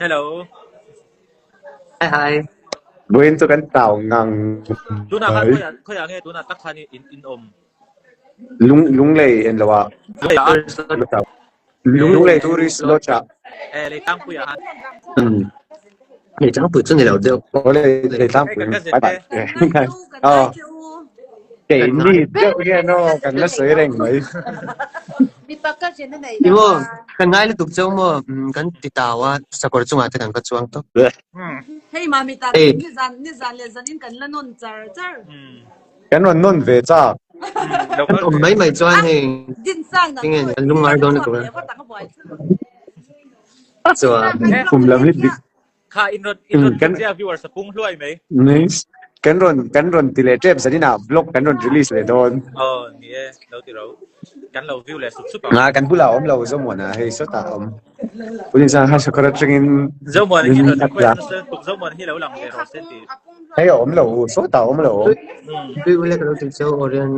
Hello. Hi hi. Vawiin chu kan tau ngang Tunah khan mai. khawiah khawiah nge tunah tak khan in in awm? Lung lunglei en lo ah. Lunglei ah. Lunglei tourist lodge ah. Eh Leitlangpui ah khan. Hmm. Leitlangpui chu ni lo deuh. Aw lei Leitlangpui. Bye bye. Aw. Keini deuh hian aw kan la sawi reng mai. Ti maw kan ngai lutuk cheu maw kan ti tau a sakawr chungah te kan va chuang tawp. Hei mami ta Hei. nizan nizan leh zanin kan la nawn char char. Kan rawn nawn ve chak. Kan awm mai mai chuan hei Din sang nang enge kan lungngai dawn lutuk a. Chuan Kum lam hi dik Kha in rawn in rawn Kan chia viewers a pung hluai mai. Nice. Kan rawn kan rawn ti leh tep zanin ah vlog kan rawn release leh dawn. Aw ni e lo ti ro. Kan lo view leh sup sup ang. Nga kan bulah awm lo Zomuana hei sawtah a awm. Punin sang ha sakawr atangin Zomuana hi min rawn a request tla. nasa tuk Zomuana hi lo lang ve rawh se ti. Hei a awm lo sawtah a awm lo. Tui ule ka lo ti cheu Orion.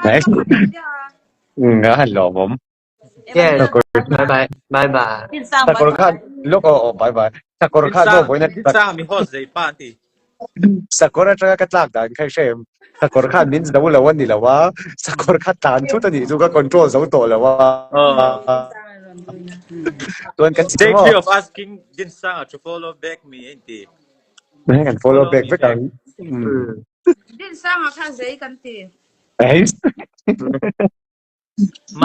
Nice. Nga han lawmawm. Yes. Bye bye. Bye bye. Sakawr khan lawk aw aw bye bye. Sakawr khan maw vawiin a Sang mi host zei pa an ti. Sakawr atanga ka tlak dan kha i hre em? Sakawr khan min zo lo a ni lo a, sakawr kha tlan thut a nih chu ka control zo tawh lo a. Chuan kan Take care of asking Din Sanga to follow back me a inti. Hei kan follow back vek ang. Din Sanga kha zei kan ti.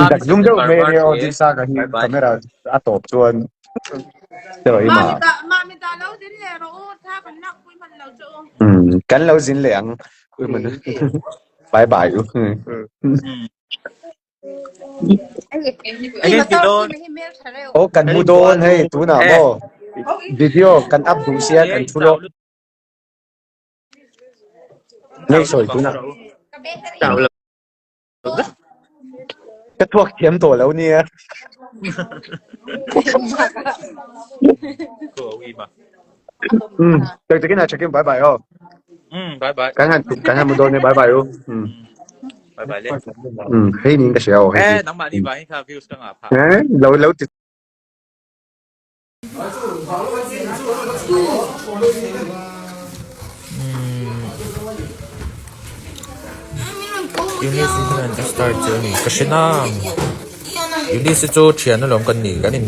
Dak zum deuh mai ania aw Din Sanga hi camera a tawp chuan Kan lo zin leh ang bye bye u. Aw kan mu dawn hei tunah maw video kan up duh sia kan thu lawk. Nei sawi tunah. Ka thuak thiam tawh lo nia. Um, tak takin a check in bye bye oh. Um, bye bye. Kan han kan han mu dawn e bye bye u. Um. Bye bye le. Um, hei nin ka hria aw hei. Eh, nangmah ni vangin kha views ka ngah phah. Eh, lo lo ti Eunice hian a star che a ni ka hre nang Eunice hi chu thian alawm kan ni kan in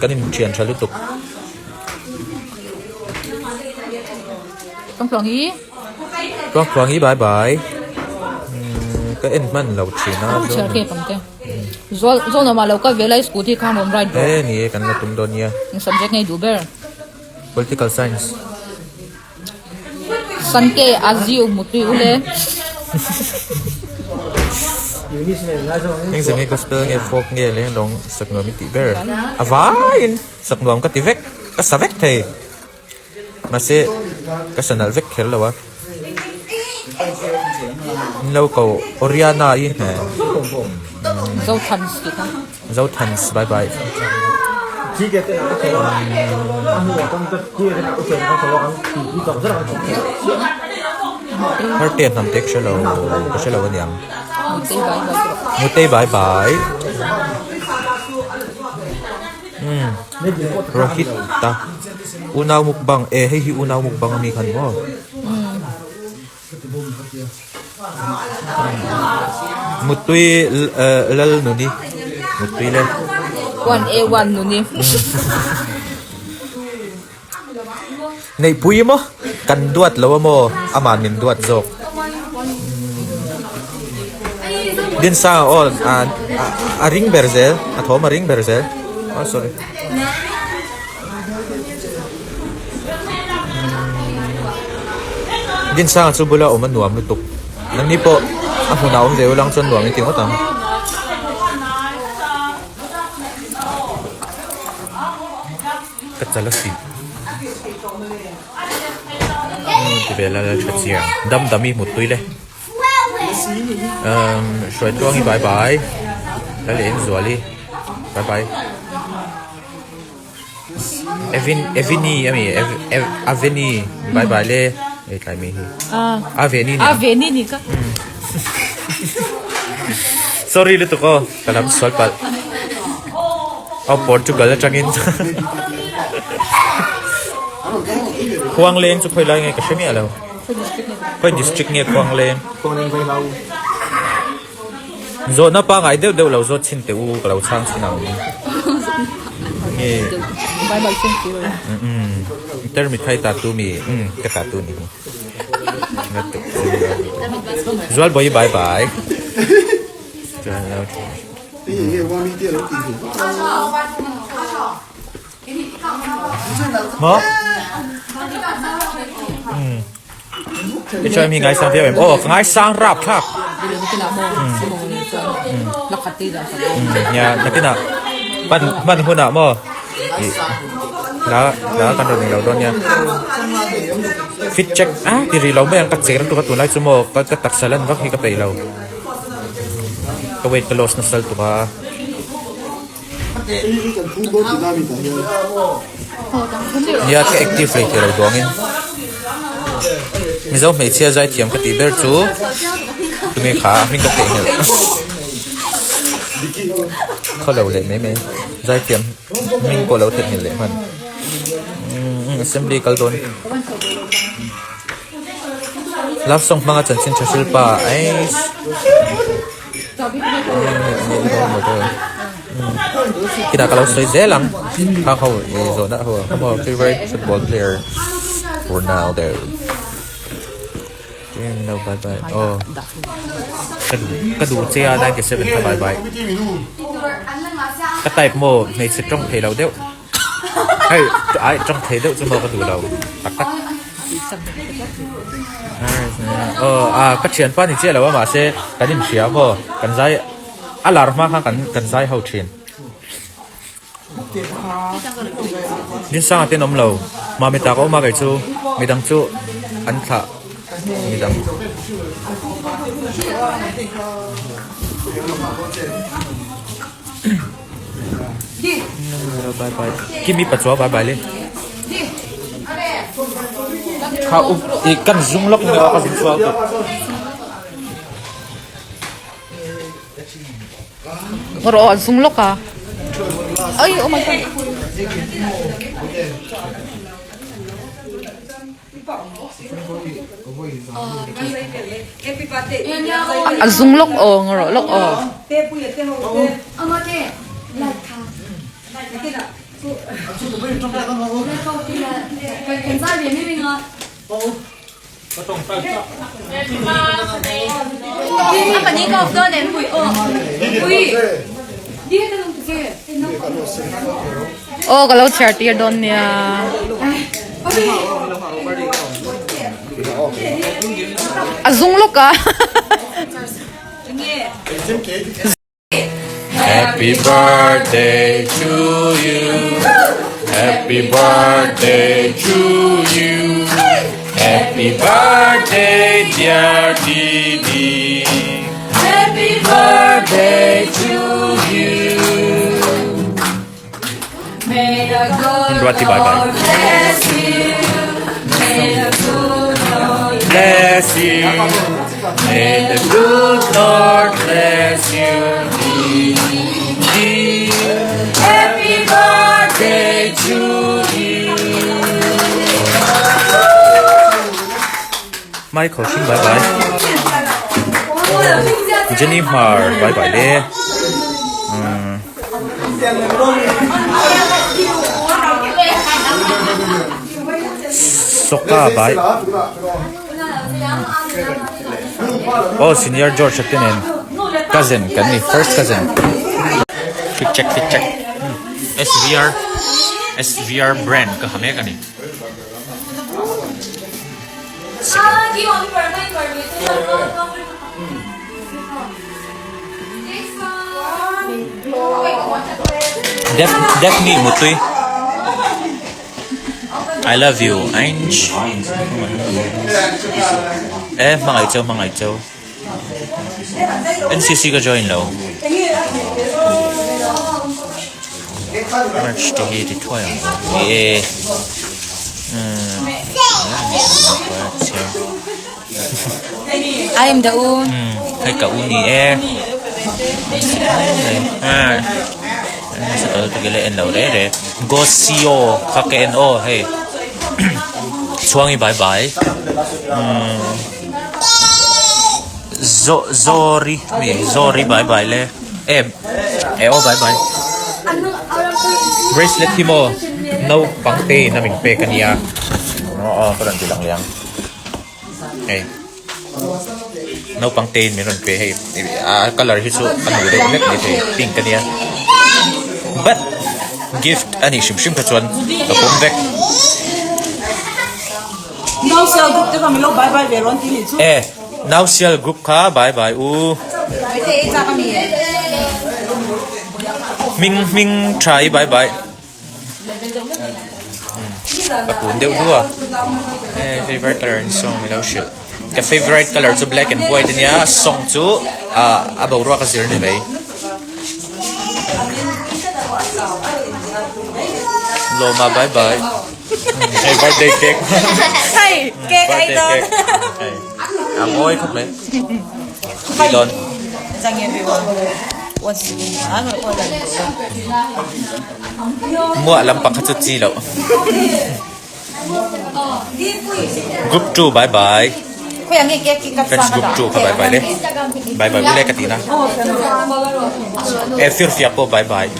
kan in thian tha lutuk. Tluangtluangi bye bye ka en hman lo thin a. Zawl zawl awmah lo kal ve la i scooty khan rawn ride rawh. E ni e kan la tum dawn nia. Eng subject nge i duh ber? Political science. Sanke a ziu mutui ule. Eng zeng nge gospel nge folk nge leng lawng sak nuam i tih ber? A vaiin sak nuam ka ti vek, ka sa vek thei. Mahse ka sa nalh vek kher lo a. In lo ko Oriana i hne. Zothans tih kha. Zothans bye bye. Harte hnam te ka hre lo ka hre lo aniang. Mutei bye bye tih rawh. Mutei bye bye. Umm Rohit ta unau mukbang e hei hi unau mukbang ami khan maw Mutui lal nuni mutui le One A one nuni Neihpui maw kan duat lo a maw aman min duat zawk Dinsanga aw a ring ber zel a thawm a ring ber zel oh sorry Dinsanga chu bula awm a nuam lutuk nangni pawh a hmunah awm ve ulang chuan nuam i ti ngawt ang. Ka chal a sih ti vel a la tha chiang dam dam i hmu tui le umm hruai tluang i bye bye la leh in zual i bye bye evin evini ami aveni bye bye le hei tlai mai hi aveni ni aveni ni ka sorry lutuk aw ka lam sual palh. Aw Portugal atangin Khuangleng chu khawi lai nge ka hre miah lo. Khawi district nge Khuangleng? Zawhna pangai deuh deuh lo zawt chhin teh u ka lo chhang chhin ang. Nge Termit kha i tatu mi? Umm ka tatu ni hi. Zualbawi bye bye. Maw? Umm. HIM hi ngaisang viau em? Aw, ka ngaisang rap thlak. Nia, nakinah hman hman hunah maw ih hla hla kan rawn englo dawn nia. Fit check a ti rih lo mai ang ka cher lutuk a tunlai chu maw ka ka taksa lan vak hi ka peih lo. Ka weight ka loss nasa lutuk a. Nia ka active hlei thei lo duangin Mizo hmeichhia zaithiam ka tih ber chu tunge kha a hming ka theih nghelh khawlo leh mai mai zaithiam hming pawh lo theih nghelh leh hman assembly kal dawn love song hmanga chanchin tha hrilpa eiss. Kinah ka lo sawi zel ang kha ho i zawhna ho ang maw favorite football player Ronaldo no bye bye aw ka duh ka duh che a 97 kha bye bye ka type maw hmeichhe tawng thei lo deuh hei ai tawng thei deuh chu maw ka duh lo tak tak aw a ka thianpa ni chiah lo a mahse kan inhria maw kan zai a lar hma khan kan kan zai ho thin Dinsanga te an awm lo mami tak a awm a kei chu midang chu an thlah midang. Bye bye Kimi pachuau bye bye le kha u i kan zung lawk ni ka zung chhuak tawh. Rawh a zung lawk a ai oh my god. A zung lawk aw nga rawh lawk aw. Aw ka lo chhiar tir dawn nia. A zung lawk a. Happy birthday to you Happy birthday to you Happy birthday dear Didi Happy birthday to you Ruati bye bye Bless you May the good Lord bless you Didi Happy birthday to you Michael Hring bye bye Jenny Hmar bye bye le umm Sawka bai aw senior George a te nen cousin kan ni first cousin fit check fit check SVR SVR brand ka ha mek a ni. Daphne mutui I love you Ange e hmangaih cheu hmangaih cheu NCC ka join lo merch te hi ti thuai ang aw ni e umm I am the u hei ka u ni e. Nasa tawh lutuk ila en lo reh reh. Gosio kha ka en aw hei Chhuangi bye bye umm Zo Zawri mi Zawri bye bye le em eh aw bye bye Bracelet hi maw naupang te in a min pek a nia aw aw ka rawn ti lang leh ang hei. Naupang te in min rawn pe hei a colour hi chu a nu deuh hlek ni thei pink a nia but gift a nih hrim hrim kha chuan ka pawm vek. E Nausial group kha bye bye u. Hming hming tha i bye bye. Ka pun deuh duah a eh favourite colour in song ilo hrilh ka favourite colour chu black and white ania song chu ah a boruak a zir ni mai lawma bye bye hei birthday cake birthday cake hei a mawi khawp mai tih dawn. Muah lampang kha chu chi loh. Group 2 bye bye. Friends group 2 kha bye bye le. Bye bye ule ka ti na. E fir fia pawh bye bye.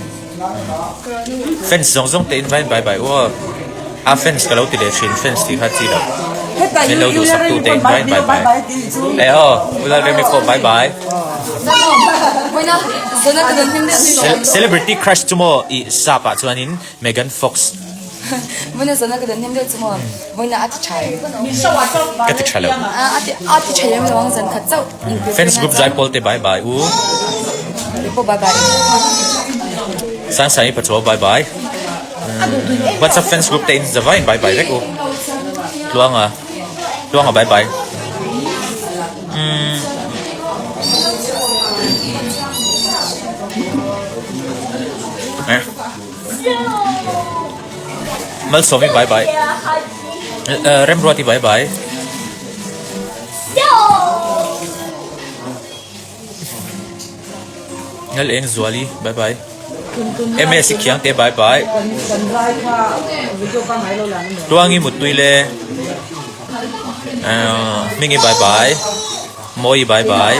Fans zawng zawng te in vain bye bye u aw. A fans ka lo ti leh thin fans tih kha chi loh. Min lo duhsak tu te in vain bye bye. E aw u Lalremi pawh bye bye. Celebrity crush chu maw i sap ah chuanin Megan Fox. Ka ti tha lo. Fans group zaipawl te bye bye u. Sangsai pachuau bye bye. WhatsApp fans group te in zavai in bye bye vek u. Tluanga Tluanga bye bye. Umm. Eh. Malsawmi bye bye. Remruati bye bye. Ngal eng Zuali bye bye. MS Khiang te bye bye. Tuangi Mutui le Hmingi bye bye. Mawi bye bye.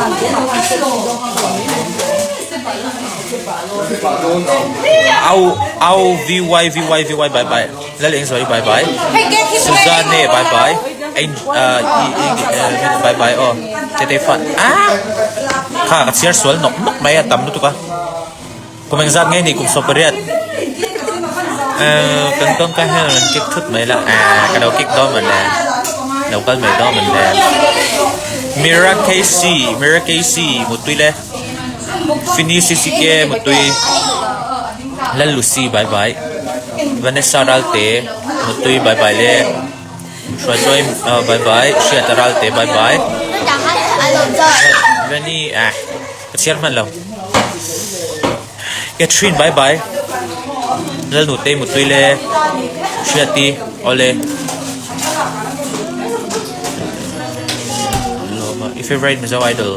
Au au vy vy vy bye bye. Lal eng Zuali bye bye. Suzanne bye bye. Ein bye bye aw. Tete fan ah kha ka chhiar sual nawk nawk mai a tam lutuk a. Kum engzat nge ni kum 18 kan tawngka hian rawn kick thut mai la ah ka lo kick dawn mawn le lo kal mai dawn mawn le Mira KC Mira KC mutui le Fini CCK mutui Lal Lucy bye bye Vanessa Ralte mutui bye bye le Hruaituai bye bye Hriata Ralte bye bye Veni ah Ka chhiar hman lo. Catherine bye bye. Lalnutei mutui le Hriati awle. Lawma i favorite Mizo idol.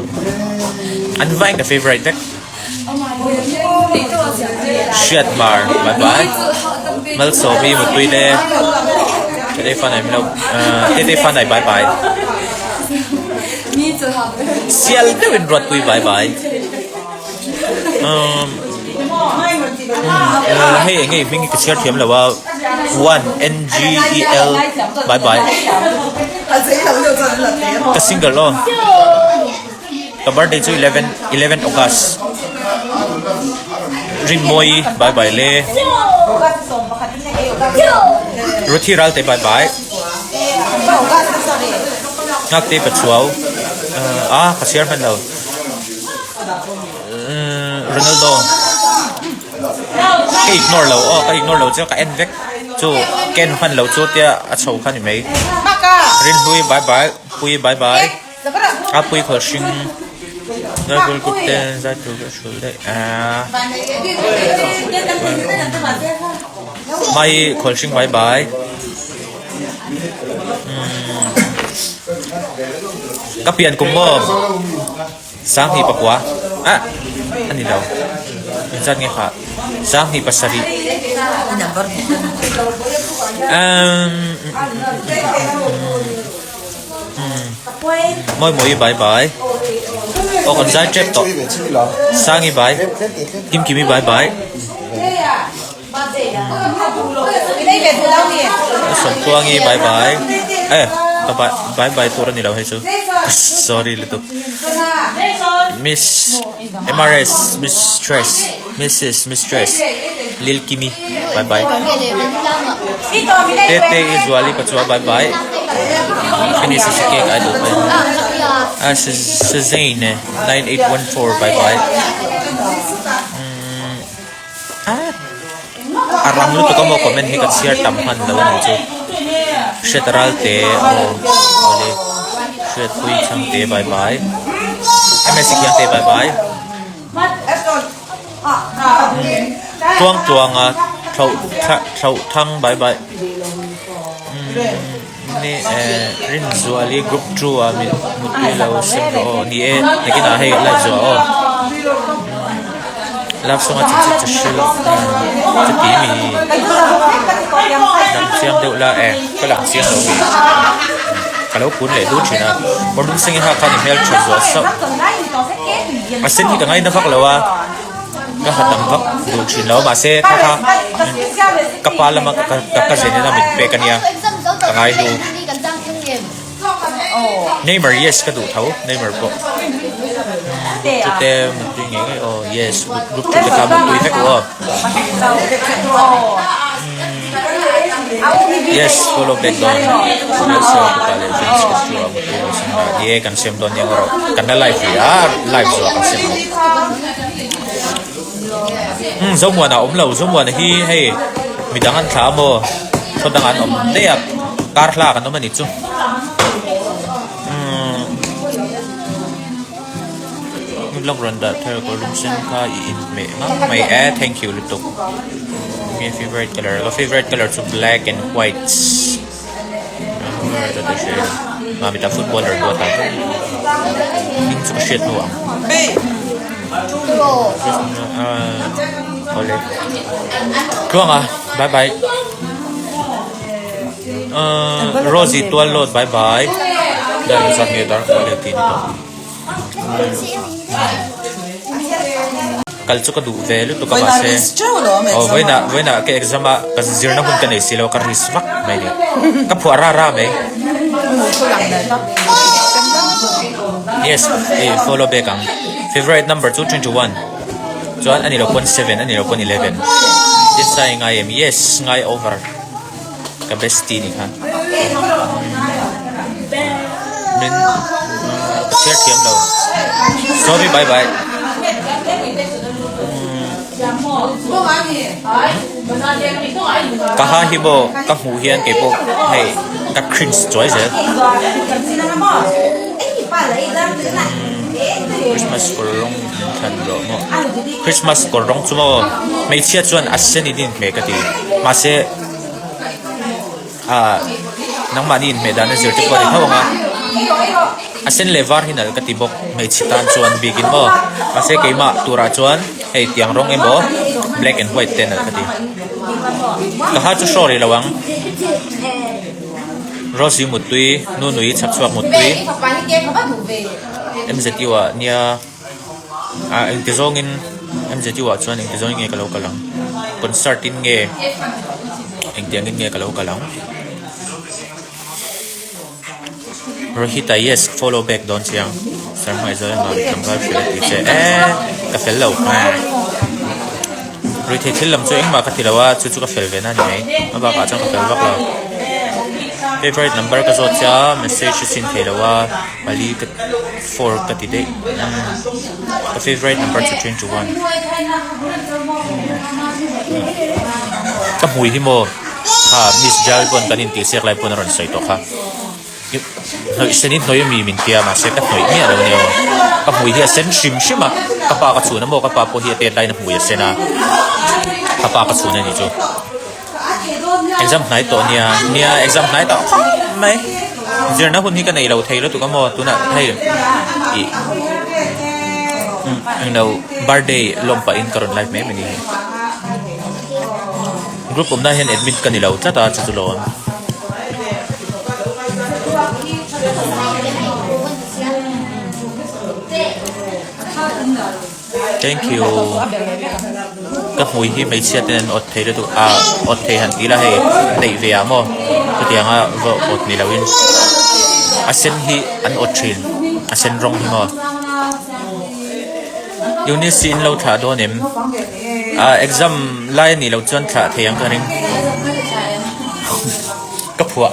An vain ka favorite vek. Hriat mar bye bye. Malsawmi mutui le Tete fanai milo Tete fanai bye bye. Sial deuhin ruatpui vai vai. Umm hei eng nge i hming hi ka chhiar thiam lo a one N G E L bye bye ka single aw ka birthday chu 11 11 August Rinmawi bye bye le Ruthi Ralte bye bye. Ngakte Pachuau ah ka share hman lo Ronaldo ka ignore lo aw ka ignore lo chu ka en vek chu ka en hman lo chu tia a chho kha ni mai Rinhlui bye bye Pui bye bye a Pui khawl hring Zaipawl group te zai tur ka hrul daih ah Mai khawl hring bye bye. Ka pian kum maw Sanghnih pakua ah a ni lo engzat nge kha. 27. Umm Mawi mawi bye bye. Aw kan zai tep tawh. Sangi bye. Kim Kimi bye bye. Sawmtluangi bye bye. Eh ka bye bye bye tur a ni lo hei chu. Sorry lutuk. Miss MRS Mistress Mrs Mistress Lil Kimi bye bye. Tete i Zuali pa chua bye bye. Finish si cake idol pa yun. Ah Suzanne 9814 bye bye. A rang lutuk a maw comment hi ka chhiar tam hman lo a nih chu. Hriat ral te aw awle hriat pui chhang te bye bye MSc khiang te bye bye Tluang tluang a thloh thloh thang bye bye ni eh Rinzuali group 2 a mi mutpui lo sem rawh aw ni e nakinah hei live zuah aw. Love song a chi chi chi hrilh chuti mi lang chiang deuh la e ka lang chiang lo mi ka lo kun leh dut thin a kawr lung seng i hak khan i hmel tha zual sauh a sen hi ka ngaina vak lo a ka ha tam vak duh thin lo mahse kha kha ka pa lama ka ka zen in a mit pek ania ka ngai lu. Neymar yes ka duh tho Neymar pawh chute mutui ngei ngei aw yes group chute kha mutui vek u aw yes follow back dawn yes sir ka pa leh James ka chu a mutui lo sin a ni e kan siam dawn nia erawh kan la live rih a live zawh ah kan siam ang umm Zomuana a awm lo Zomuana hi hei midang an thlah a maw khaw dangah an awm daih a kar hlak an awm a nih chu umm vlog rawn dah thar kawr lung sen kha i inhmeh ngang mai e thank you lutuk nge favourite colour ka favourite colour chu black and white Mamita footballer duat ah chuan hming chu ka hriat hnu ang awle tluang a bye bye ahh Rosie tual load bye bye dar zat nge dar kual e tih ni tawh. Kal chu ka duh ve lutuk a mahse aw vawiinah vawiinah ka exam a ka zirna hun ka nei si lo ka risk vak mai ni ka phuah ra ra mai yes i follow back ang favorite number chu 21 chuan ani lo pawn 7 ani lo pawn 11 tin sai ngai em yes ngai over ka bestie ni kha min ka chhiar thiam lo sorry bye bye ka ha hi maw ka hmuh hian kei pawh hei ka cringe chuai zel Christmas kawr rawng min thlan rawh maw Christmas kawr rawng chu maw hmeichhia chuan a sen in inhmeh ka ti mahse ah nangmahni inhmeh dan a zir te pawh a ni tho ang a a sen leh var hi nalh ka ti bawk hmeichhe tan chuan bikin maw mahse keimah turah chuan hei tiang rawng emaw black and white te nalh ka ti ka ha chu hraw rih lo ang Rosy Muttui Nunui chhakchhuak Muttui M_Z_U ah nia. Ah engti zawngin M_Z_U ah chuan engti zawngin nge ka lo kal ang concert in nge engtiang in nge ka lo kal ang Rohit-a yes follow back dawn chiang sir hmaizawl emaw tlangval fel a tih che eh ka fel lo ruihtheih thil lam chu engmah ka ti lo a chu chu ka fel ve na a ni mai a bakah chuan ka fel vak lo favorite number ka zawt che a message a chhin thei lo a pali ka 4 ka ti daih ka favorite number chu 21 ka hmui hi maw kha miss jal pawn kan intih siak lai pawn a rawn sawi tawh kha hnawih sen in hnawih ami min tia mahse ka hnawih miah lo nia aw ka hmui hi a sen hrim hrim a ka pa ka chhun a maw ka pa pawh hi a tet laiin a hmui a sen a ka pa ka chhun a nih chu. Exam hnai tawh nia nia exam hnai tawh khawp mai zirna hun hi ka nei lo thei lutuk a maw tunah hei ih englo birthday lawm pahin ka rawn live mai mai ni hei. Group awmna hian admit ka ni lo tlat a chu chu lo awm. Thank you. Ka hmui hi hmeichhia ten an awt thei lutuk a awt thei han tih ila hei neih ve ah maw chutianga va awt ni loin a sen hi an awt thin a sen rawng hi maw. Eunice in lo thlah dawn em? Ah exam lai a nih loh chuan thlah thei ang ka ring. Ka phuah.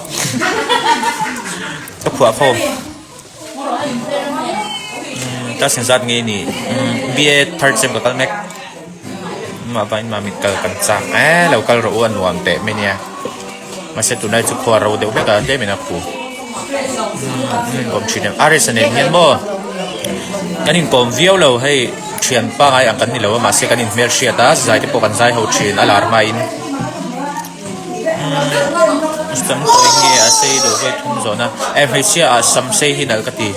Ka phuah khawm. Class engzat nge ni? BA third sem ka kal mek. Mah vain mamit kal kan chak eh lo kal rawh u a nuam teh mai nia. Mahse tunlai chu khua ro deuh vek a tlem in a khu. An inkawm thin em? RS a nen hian maw kan inkawm viau lo hei thian pangai ang kan ni lo a mahse kan inhmel hriat a zai te pawh kan zai ho thin a lar hmain. Sam tawi nge a sei deuh vawi thum zawhna eh hmeichhia ah sam sei hi nalh ka ti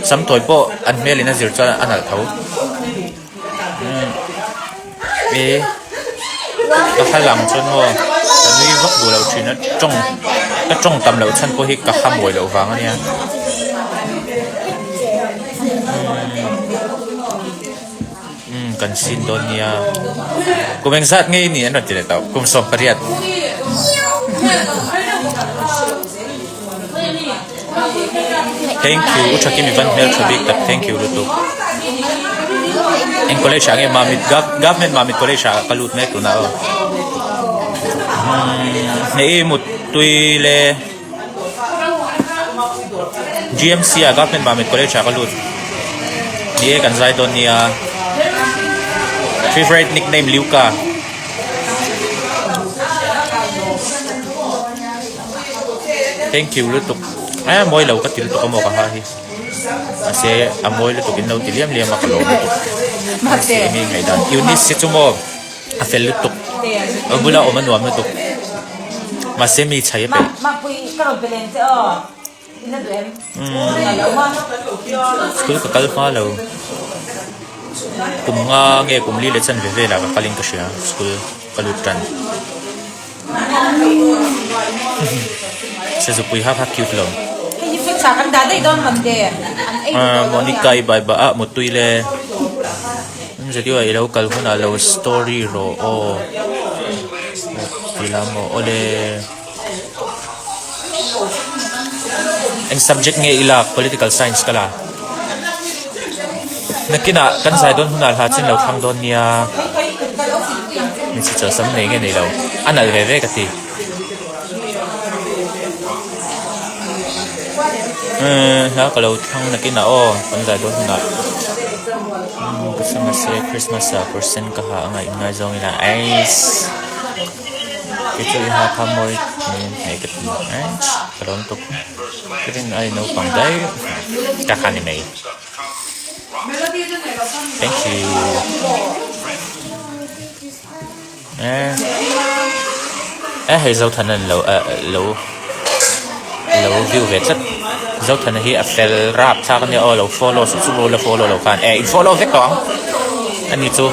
sam tawi pawh an hmel in a zir chuan a nalh tho e ka hla lang chuan maw ka nui vak duh loh thin a tawng ka tawng tam loh chhan pawh hi ka ha mawi loh vang a nia. Umm kan sin dawn nia. Kum engzat nge i nih an rawn ti leh tawh. Kum 18. Thank you u thakim i van hmel tha bik tak thank you lutuk. Eng college ah nge Mamit Government Mamit College ah ka lut mek tunah aw. Umm hne i muttui le. GMC ah Government Mamit College ah ka lut. Ni e kan zai dawn nia. Favorite nickname Liuka. Thank you lutuk. Eh mawi lo ka ti lutuk a maw ka ha hi. Mahse a mawi lutuk in lo ti liam liam a ka lawm lutuk. Mahse enge ngaihdan. Eunice hi chu maw. A fel lutuk. A bula awm a nuam lutuk. Mahse mi chhai a peih. School ka kal hma lo. Kum nga nge kum li leh chan ve velah ka kalin ka hria school ka lut tan. Sazupui ha kha cute lo. Monica i bai bah a mutui le. Zadiwa i lo kal hunah lo story rawh aw ti la maw awle eng subject nge i lak political science ka la nakinah kan zai dawn hunah hla chin lo thlang dawn nia hmeichhe chawlhsam nei nge nei lo a nalh ve ve ka ti. Hla ka lo thlang nakinah aw kan zai dawn hunah ka sam a se Christmas ah kawr sen ka ha anga in ngaizawng ila eiss kei chu i ha kha mawi hei ka ti eiss ka lawm tuk ka rin ai naupang daih ka kha ni mai thank you. Eh eh hei Zothana an lo eh lo lo view ve tlat Zothana hi a fel rap thlak ania aw lo follow sup sup rawh la follow lo khan eh in follow vek tawh ang ani chu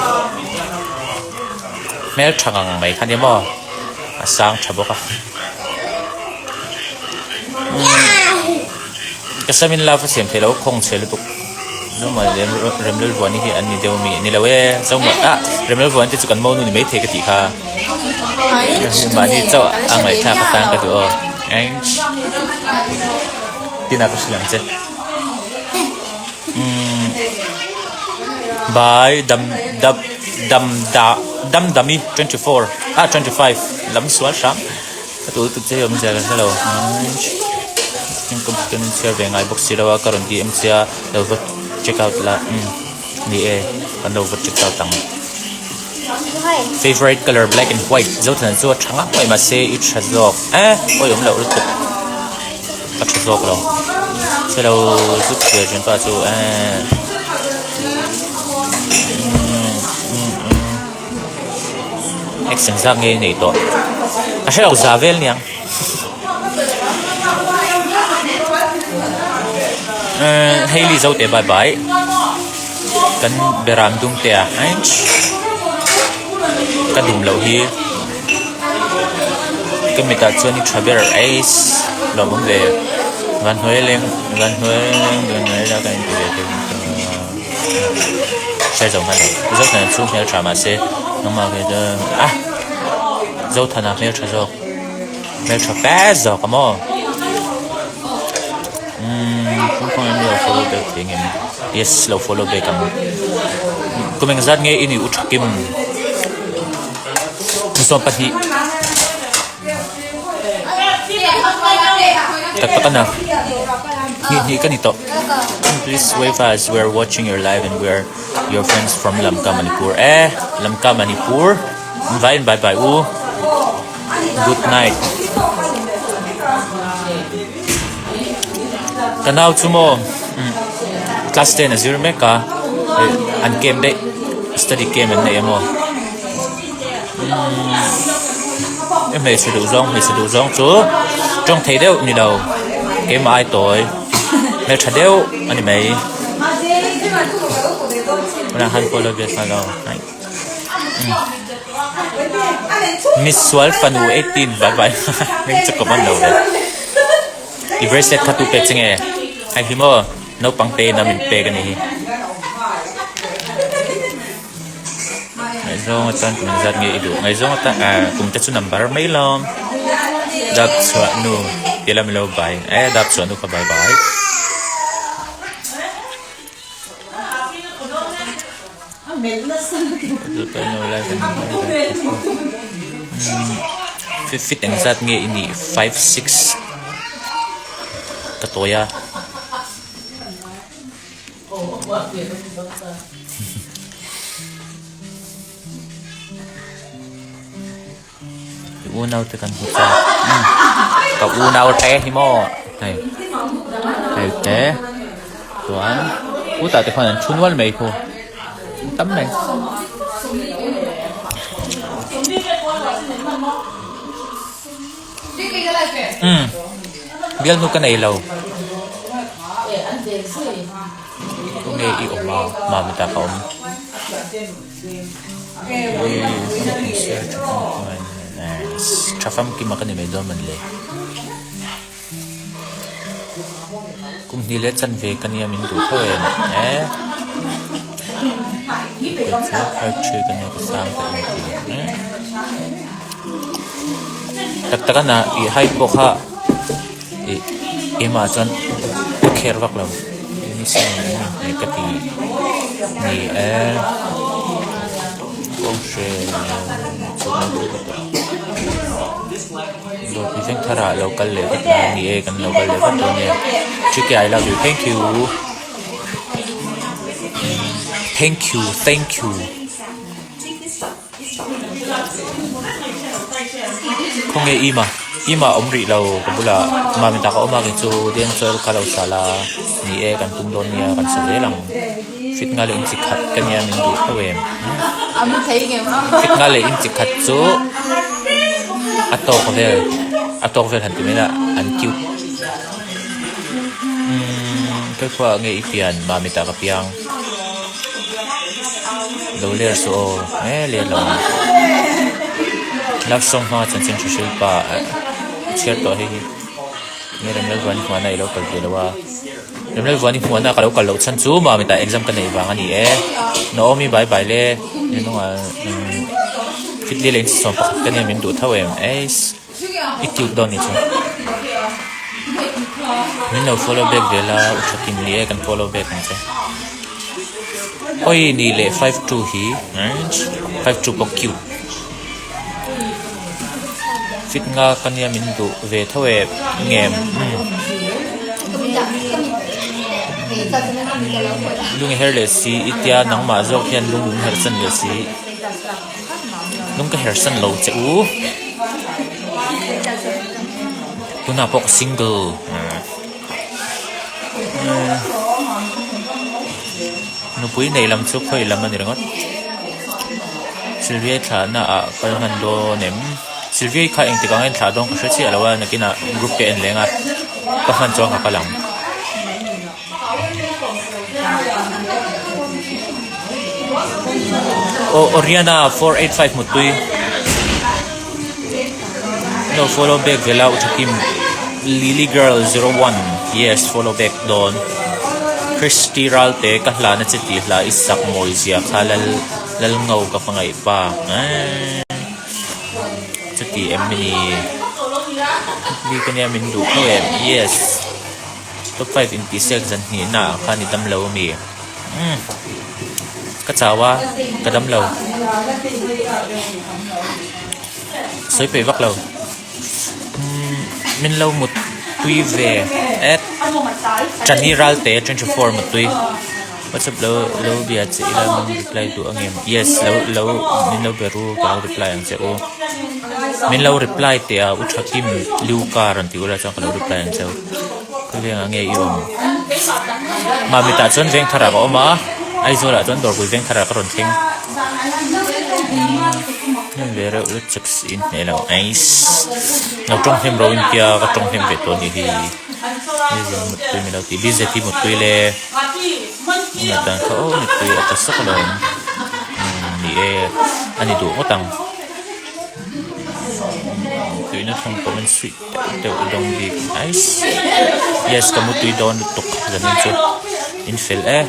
hmeltha ngang mai kha nia maw a sang tha bawk a ka sam in love a siam theih loh a khawng chhe lutuk. Zomuan leh Remlalvuani hi an ni deuh ami? Ni lo e, Zomuan ah Remlalvuani te chu kan monu ni maithei ka tih kha. Mahni chauh a ngaihthlak atan ka duh aw. Eng Tina ka hrilh ang che. Umm Bye dam dam dam da dam dami 24 ah 25 lam sual hram. Ka tul tut che hi awmzia ka hre lo in computer in chhiar ve ngai bawk si lo a ka rawn DM che a lo va check out la umm ni e kan lo va check out ang favourite colour black and white Zothan chu a tha ngak mai mahse i tha zawk eh awi awm loh lutuk ka tha zawk lo che lo zuk ve thin pa chu eh umm umm umm. Action zak nge nei tawh a hre lo za vel niang eh Hailey zo te bye bye kan beram dum te a ka dum loh hi. Ka mitah chuan i tha ber eiss lawmawm ve van hnuai leng van hnuai leng van hnuai la ka inti ve thei hre zo hman lo Zothana chu hmeltha mahse nangmah ve chu ah Zothana hmeltha zawk hmeltha fe zawk a maw umm kawng em lo follow back thei ngem yes lo follow back ang kum engzat nge i nih u thakim. 28 Tak tak ana hnih hnih ka ni tawh Please wave us we are watching your live and we are your friends from Lamka Manipur eh Lamka Manipur vai in bye bye u good night ka nau chu maw class 10 a zir mek a an camp daih study camp an nei emaw. I hmeichhe duh zawng hmeichhe duh zawng chu tawng thei deuh ni lo keimah ai tawi hmeltha deuh a ni mai tunah han follow ve nghal aw misual fanu 18 bye bye hming chu ka man lo ve i bracelet kha tu pek che nge hei hi maw naupang te in a min pek a ni hi. Ngaihzawng atan kum zat nge i duh? Ngaihzawng atan ah kum te chu number mai lo. Dap chhuah nu ti lam ilo bai eh dap chhuah nu kha bai bai. Fit engzat nge i nih? 5 6 ka tawi a. I unau te kan hmu chak ka unau te hi maw hei hei te chuan khutah te khuan an thu nual mai khu tam mai umm bialnu ka nei lo tunge i awm a mami ta ka awm tha famkim a ka ni mai dawn man le kum hnih leh chanve ka nia min duh tho em eh ka nia ka sang ka inti eh. Tak tak a na ih hai pawh kha ih keimah chuan ka kher vak lo ni ka ti ni e dawrpui veng thar ah lo kal leh vat a ni e kan lo kal leh vat dawn e Chike I love you thank you thank you thank you. Khawnge Ima? Ima a awm rih lo ka bulah mami tak a awm a kei chu deng chawl kha lo sal a ni e kan tum dawn nia kan sa zel ang fit nga leh inchi khat ka nia min duh tho em fit nga leh inchi khat chu a tawk vel a tawk vel han ti mai la an cute umm khawi khawiah nge i pian mami tak a piang. Lo ler suh aw e ler lo ang love song hmanga chanchin hre hril pa chhiar tawh hei hi nge Remlalvuani hmuahna i lo kal ve lo a Remlalvuani hmuahna ka lo kal loh chhan chu mah mitah exam ka neih vang a ni e Naomi bye bye le hnungah fitli leh insawm pakhat ka nia min duh tho em eiss. I cute dawn ni chu. Min lo follow back ve la u tha kim ni e kan follow back ang che. Oi ni leh 52 hi 52 pawh cute. Fit nga ka nia min duh ve tho e ngem. Lung i her leh si i tia nangmah zawk hian lung lung herh chan leh si. Lung ka her san lo che u. Tunah pawh ka single. Nupui nei lam chu khawi lam a ni ringawt. Sylvia thlahna ah kal hman dawn em? Sylvia kha engtik ang a inthlah dawn ka hre chiah lo a, nakinah group te en leng a, ka hman chuan ka kal ang. Aw Oriana 485 mutpui. Lo follow back ve la u thakim Lily girl 01 yes follow back dawn Christy Ralte ka hla na che tih hla i sak mawi zia kha lal lal ngo ka hmangaih pa eeh chuti em ni bik ania min duh tho em yes top 5 intih sek zan hnih na ah khan i dam lo ami umm ka chau a ka dam lo. Sawi peih vak lo. Min lo mut tui ve et. Chani Ralte 24 mut tui. Whatsapp lo lo bia che ila min reply duh angem? Yes lo lo min lo be ru ka lo reply ang che u. Min lo reply teh a u Thakim Liu ka rawn ti ula chuan ka lo reply ang che u. Khawveng ah nge i awm? Mamit ah chuan Vengthar ah ka awm a, Aizawl ah chuan Dawrpui Vengthar ah ka rawn thleng. Hnem ve reuh lut chek si in hneh lo ais lo tawng hnem ro in tia ka tawng hnem ve tawh a nih hi Lizzy Muttui min lo ti Lizzy hi Muttui le a dan kha aw Muttui a ta sawk alawm umm ni e a ni duh ngawt ang tuihna thawng comment suih deuh deuh i dawng bik ais yes ka Muttui dawn lutuk zanin chu in fel e.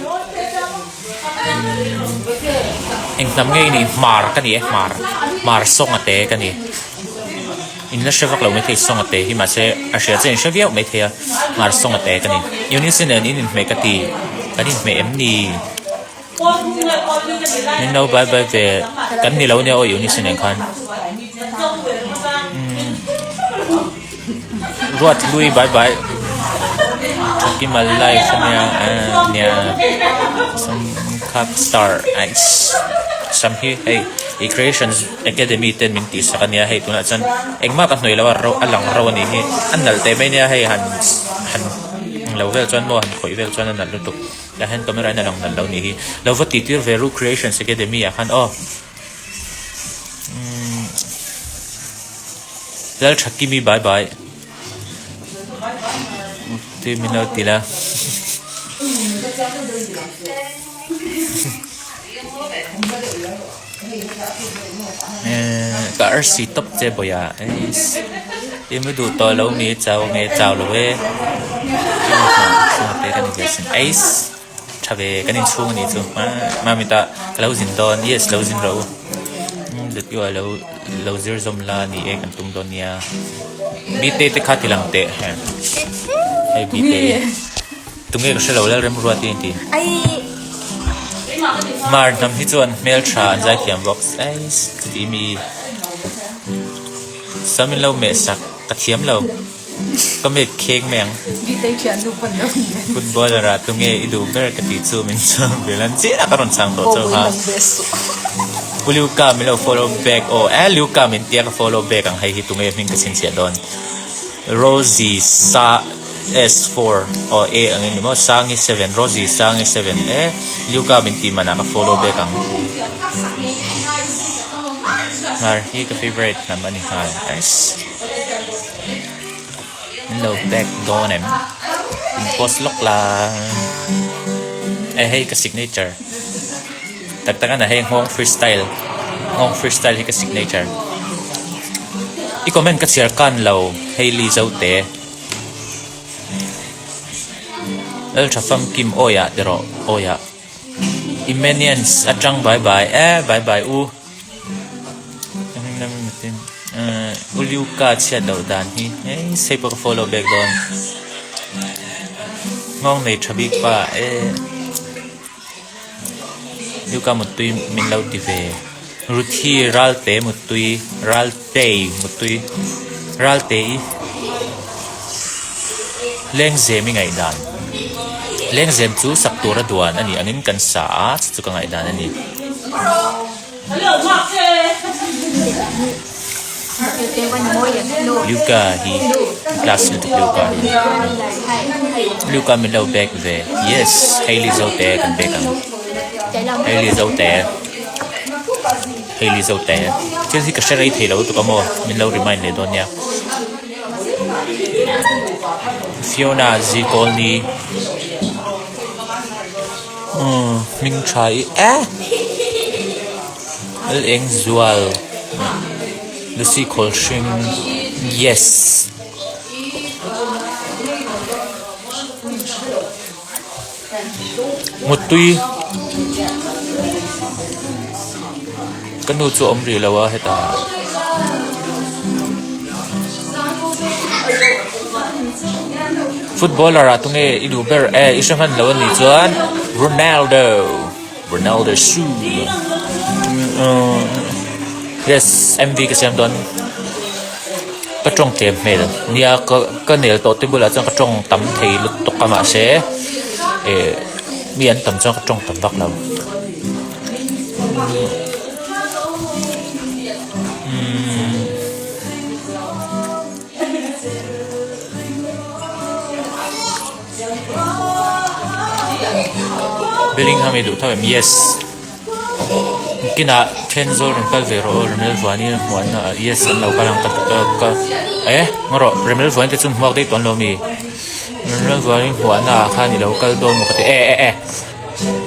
Eng hnam nge i nih? Hmar ka ni e, hmar. Hmar sawnga te ka ni. In la hre vak lo maithei sawnga te hi mahse a hria che in hre viau maithei a, hmar sawnga te ka ni. Eunice nen in inhmeh ka ti, kan inhmeh em ni? Min lo bye bye ve, kan ni lo nia aw Eunice nen khan. Ruat hlui bye bye Thakima life ania nia sam kha star ais sam hi hei i creations academy ten min tih sak ania hei tunah chuan engmah ka hnuai lo a ro a lang ro anih hi a nalh teh mai ania hei han han lo vel chuan maw han khawih vel chuan a nalh lutuk tah hian camera in a lang nalh lo anih hi lo va tih tir ve ru creations academy ah khan aw. Lalthakimi bye bye tui min lo ti la ka arsi tawp che bawih ah i mu duh tawh lo mi chau nge chau lo e Tha ve kan inchhung anih chu Mamit ah ka lo zin dawn yes lo zin rawh u zet erawh lo lo zir zawm la ni e kan tum dawn nia bite te kha ti lang teh hei bite tunge ka hrelo Lalremruat i inti Hmar hnam hi chuan hmeltha an zaithiam bawk eiss chuti mi sam in lo meh sak ka thiam lo. Ka met kheng mai ang. Footballer ah tunge i duh ber ka tih chu min chuang vel an chiah a ka rawn chhang tawh chauh a. U Luca min lo follow back aw eh Luca min tia ka follow back ang hei hi tunge hming ka chhinchhiah dawn. Rosie sa S4 aw A ang in ni maw Sangi 7 Rosie Sangi 7 eh Luca min tih manah ka follow back ang. Hnar hi ka favourite hnam a ni nghal. Nice. Min lo back dawn em? In post lawk la. Eh hei ka signature. Tak tak ana hei nghawng freestyle. Nghawng freestyle hi ka signature. I comment ka chhiar kan lo Hailey Zote. Laltha famkim awi ah ti rawh awi ah. Imenians atang bye bye eh bye bye u. U Luca chhiat loh dan hi hei sei pawh ka follow back dawn nghawng nei tha bik pa e Luca muttui min lo ti ve Ruthi Ralte muttui Raltei muttui Raltei Lengzem i ngaihdan Lengzem chu sak tura duan a nih angin kan sa a chu chu ka ngaihdan a ni. Luca hi class lutuk Luca hi Luca min lo back ve yes Hailey Zote kan back ang Hailey Zote Hailey Zote thil hi ka hre rei thei lo lutuk a maw min lo remind leh dawn nia Fiona Zikawlni Umm hming tha i eh! Lal eng zual. Lucy Khawlhring yes. Muttui ka nu chu a awm rih lo a hetah footballer ah tunge i duh ber e i hre hman lo a nih chuan Ronaldo Ronaldo shoe yes M_V ka siam dawn. Ka tawng tlem hmel nia ka ka nel tawh te bulah chuan ka tawng tam thei lutuk a mahse eh mi an tam chuan ka tawng tam vak lo umm Bellingham i duh tho em yes. Kinah Thenzawl rawn kal ve rawh aw Remel Vuani hmuahna ah yes an lo kal ang ka ka eh ngaw rawh Remel Vuani te chu hmuak daih tawh an lo mi Remel Vuani hmuahna ah khan i lo kal dawn maw ka ti eh eh eh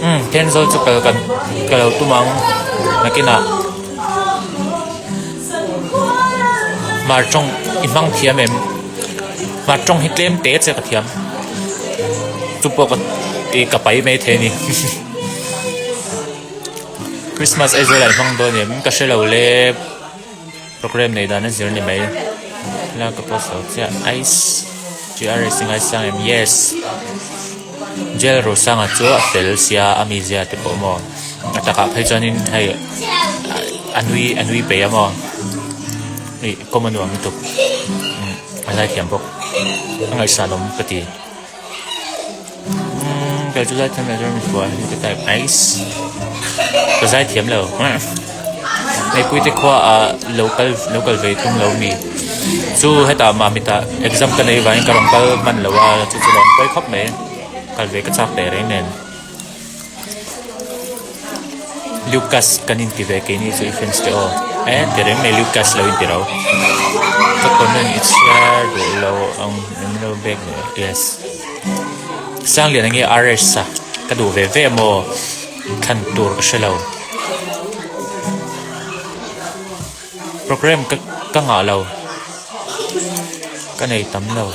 umm Thenzawl chu kal kan ka lo tum ang nakinah Hmar tawng i hmang thiam em Hmar tawng hi tlem te che ka thiam chu pawh ka ih ka pai mai thei a ni. Christmas Aizawl ah i hmang dawn em ka hrelo le program nei dan a zir ni mai la ka post lo chiah ice GRS i ngaisang em yes Jail Rosanga chu a fel sia a mizia te pawh maw a takah phei chuanin hei a nui a nui peih a maw ih kawm a nuam lutuk a zaithiam bawk a ngaihsan awm ka ti. Umm kei chu zaithiam leh chuan mihua hi ka type ice ka zaithiam lo Neihpui te khua ah lo kal lo kal ve tum lo mi chu hetah mamit ah exam ka nei vangin ka rawn kal hman lo a chu chu rawn pawi khawp mai kal ve ka chak teh reng nen. Lucas kan inti ve keini chu i fans te aw eh ti reng mai Lucas lo inti ro ka comment i chhiar duh lo ang min lo bek leh yes Sanglian enge RS a ka duh ve ve maw thlan tur ka hre lo program ka ka ngah lo ka nei tam lo aww.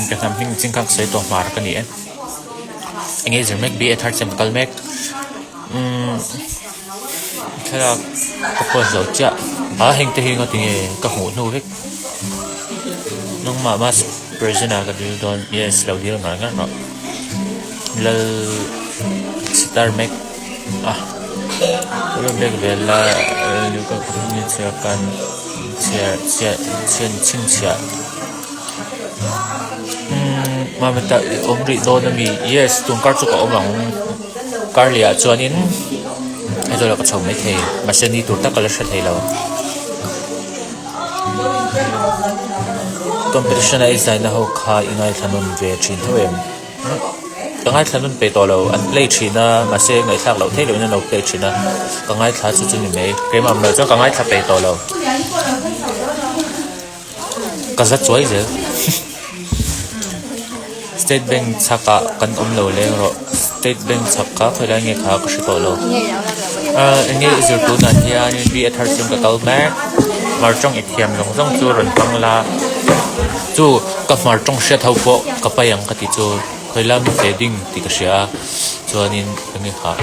Ka hnam hming ching kha ka sawi tawh hmar ka ni e eng nge zir mek B_A third sem ka kal mek umm. Thlalak ka post zo chiah a heng te hi nga tinge ka hmuh hnu vek nangmah mas present ah ka dil dawn yes lo dil ngar ngar rawh lal sitar mek a lo bek vel la chhiar chhiar chhinchhiah umm mamita i awm rih dawn ami yes tun kar chu ka awm ang. Karleh ah chuanin Aizawl ah ka chho mai thei mahse ni tur tak ka la hre thei lo. Competition a i zaina ho kha i ngaithla nawn ve thin tho em? Ka ngaithla nawn peih tawh lo an play thin a mahse ngaihthlak loh theih lohin an lo play thin a ka ngaithla chu chu ni mai keimah awm loh chuan ka ngaithla peih tawh lo. Ka za chuai zel State Bank chhakah kan awm lo leng rawh State Bank chhak kha khawi lai nge kha ka hre tawh lo ah eng nge i zir tunah hianin B a thar chung ka kal mek hmar tawng i thiam zawng zawng chu rawn hmang la chu ka hmar tawng hriat ho pawh ka pai ang ka ti chu khawi lam ve ding tih ka hria a chuanin eng nge kha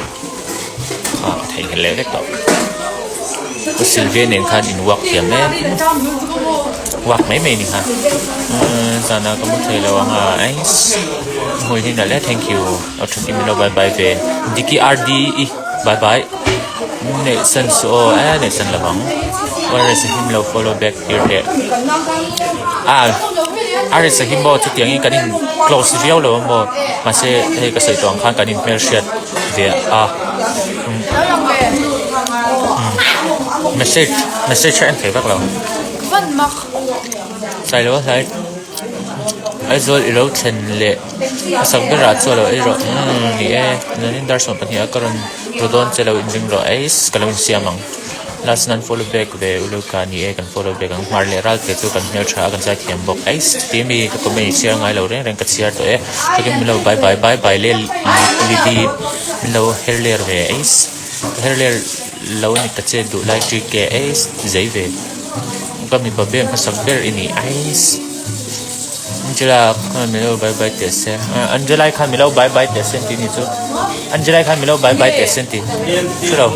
kha ka theihnghilh leh vek tawh. Pu Sylvia nen khan in walk thiam em walk mai mai ni kha zan ah ka mu thei lo ang a eiss hmui hi nalh e thank you aw tha kim ilo bye bye ve Diki RD i bye bye neih san su aw e neih san lo ang RS a him lo follow back tir teh a RS a him maw chutiang in kan in close viau lo a maw mahse hei ka sawi tawh ang khan kan in hmelhriat ve a. Message message a en thei vak lo. Sailo a hlai. Aizawl i lo thlen leh hmasak berah chu a lo ei rawh umm ni e chuanin dar 12 ah ka rawn ru dawn che lo inring rawh eis ka lo insiam ang last nan follow back ve u Luka ni e kan follow back ang hmar leh ral te chu kan hmeltha a kan zaithiam bawk eis chuti mi ka comment i chhiar ngai lo reng reng ka chhiar tawh e chutin min lo bye bye bye bye le lidi min lo her ler ve eis ka her ler lo ni ta che duh lai tk eis zei ve ka mipa ber hmasak ber i ni eis. Angela khan min lo bye bye teh se Angela khan min lo bye bye teh se tih ni chu Angela khan min lo bye bye teh se tih hre lo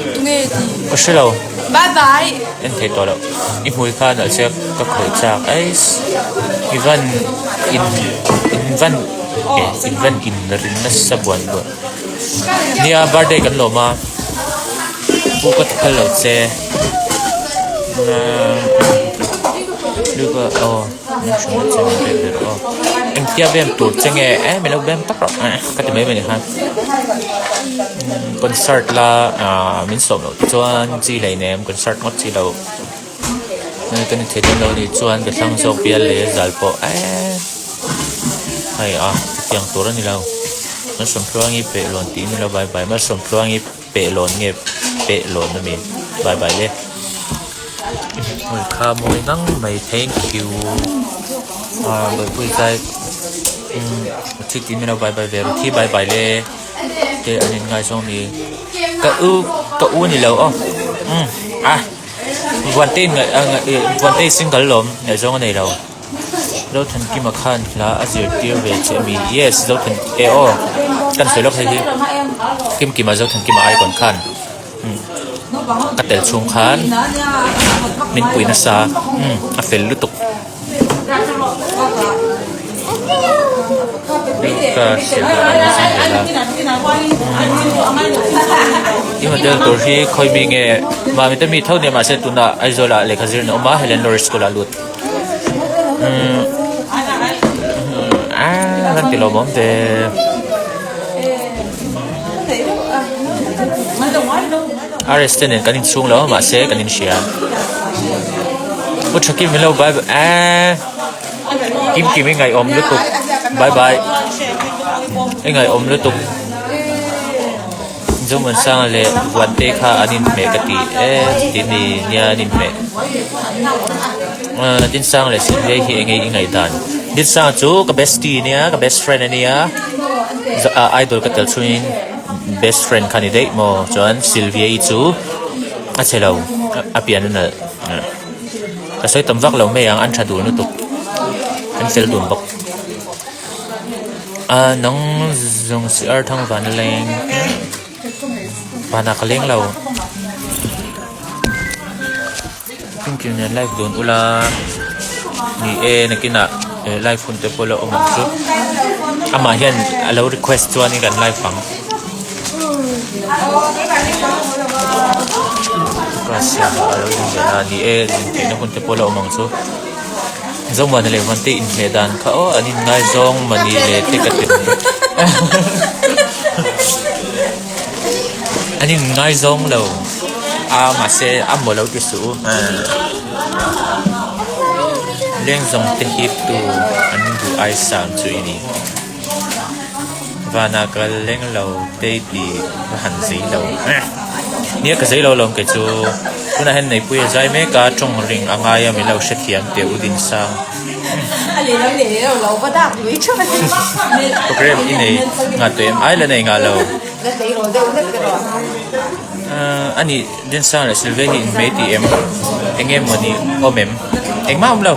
ka hre lo Bye bye en thei tawh lo i hmui kha nalh se ka khawih chak eis i van in in van eh in van in rin nasa buan buan nia birthday kan lawm a pu ka ti phal lo che aw. Engtia bem tur che nge eh min lo bem tak rawh eh ka ti mai mai ni khan concert la ah min sawm loh te chuan chi hleinem concert ngawt chi loh ka ni thei dawn lo a nih chuan ka thlang zawk bial leh zal pawh eh hei a chutiang tur a ni lo Malsawmtluangi pehlawn tih in lo bye bye Malsawmtluangi Pehlawn nge pehlawn ami bye bye le hmui kha mawi ngang mai thank you ah bawihpui zai umm thi tih milo bye bye ve ru thi bye bye le te an in ngaizawng ni ka u ka u ni lo aw umm ah Vuante in Vuante single lawm ngaihzawng a nei lo. Zothankima khan hla a zirtir ve che ami? Yes, Zothan e aw kan sawi lawk hei hi Kimkima Zothankima icon khan ka tel chhung khan min pui nasa umm a fel lutuk Luka i model tur hi khawi mi nge Mami te mi tho nia mahse tunah Aizawl ah lehkha zir in a awm a Helen Lawrence school ah a lut. Aaa kan ti lawmawm ve. RS te nen kan inchhung lo a mahse kan inhria. Pu Thakim hello bye bye aaa Kim Kim i ngaihawm lutuk bye bye i ngaihawm lutuk. Zomuansanga leh Vuante kha an inhmeh ka ti e chuti ni nia an inhmeh. Ahh Dinsanga leh Sylvia hi enge i ngaihdan? Dinsanga chu ka bestie ania ka best friend ania ah idol ka tel chungin best friend kha ni daih maw chuan Sylvia i chu a chhe lo a pian a nalh ka sawi tam vak lo mai ang an tha dun lutuk an fel dun bawk. A nang zawng si ar thang van a leng vanah ka leng lo Thinking nen live dun ula ni e nakinah live hun te pawh la awm ang chu amah hian a lo request chuanin kan live ang class siamah a lo ding zel a ni e intheihna hun te pawh la awm ang chu. Zomuana leh Vante inhmeh dan kha aw an inngaizawng mani leh te ka ti mai. An inngaizawng lo a mahse a maw lo ti suh u. Lengzawng te hip tu an duh ai sang chu i ni. Vanah ka leng lo te i ti ka han zei lo. Nia ka zei lo lawm kei chu. Tunah hian Neihpuia zai mek a tawng ring a ngai a min lo hrethiam teh u Dinsang. Program i nei ngah tawh em? Ai la nei ngah lo. A nih Dinsang leh Sylvia hi inhmei tih em? Eng nge mawni awm em? Engmah awm lo.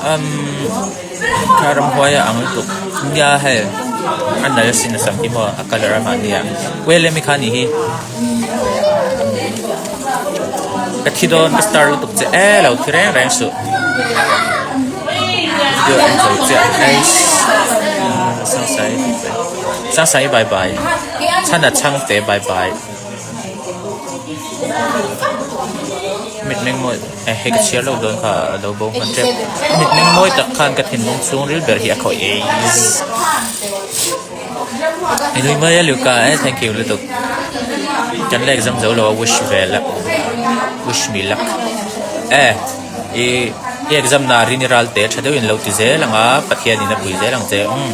Umm kha ramhuai a ang lutuk nia hei a nal sin a sam hi maw a colour a mahni ah well emi kha anih hi ka thi dawn ka star lutuk che e lo thi reng reng suh video en zo chiah eiss sangsai sangsai bye bye chhana chhangte bye bye. Mitmeng mawi eh hei ka chhiar lo dawn kha a lo bo hman tep mitmeng mawi tak khan ka thinlung chhung ril ber hi a khawih eizz i nui mai a Luca eh thank you lutuk kan la exam zo lo a wish ve luck wish me luck eh. I i exam na rin i ral te tha deuhin lo ti zel ang a, Pathianin a pui zel ang che. Umm.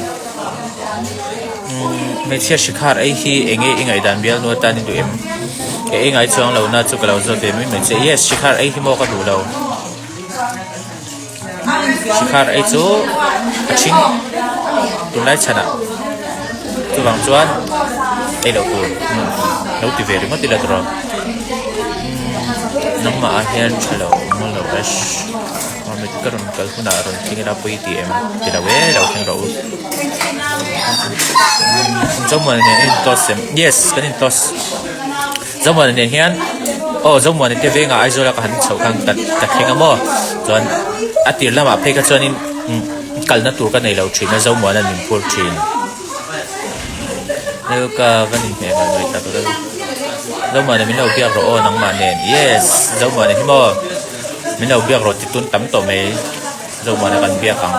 Umm hmeichhia Shikhar ei hi eng nge i ngaihdan bialnu atan i duh em? Ka ei ngai chuang lo na chu ka lo zawt ve mai mai che. Yes, Shikhar ei hi maw ka duh lo. Shikhar ei chu a ṭhing tunlai chhanah chuvang chuan ei loh tur lo ti ve ringawt ila tawrh nangmah ah hian ṭha lo awm lo ash mamit ka rawn kal hunah rawn thleng ila pawi ti em ti lo e lo thleng rawh u Zomuana nen in toss em yes kan in toss. Zomuana nen hian aw Zomuana te vengah Aizawla ka han chhoh khan ka ka thleng a maw chuan a tir lamah phei kha chuanin kalna tur ka nei lo thin a Zomuana min phur thin Lelka va ni hmel mai mai tak lel Zomuana min lo biak rawh aw nangmah nen yes Zomuana hi maw min lo biak rawh ti tun tam tawh mai Zomuana kan biak ang.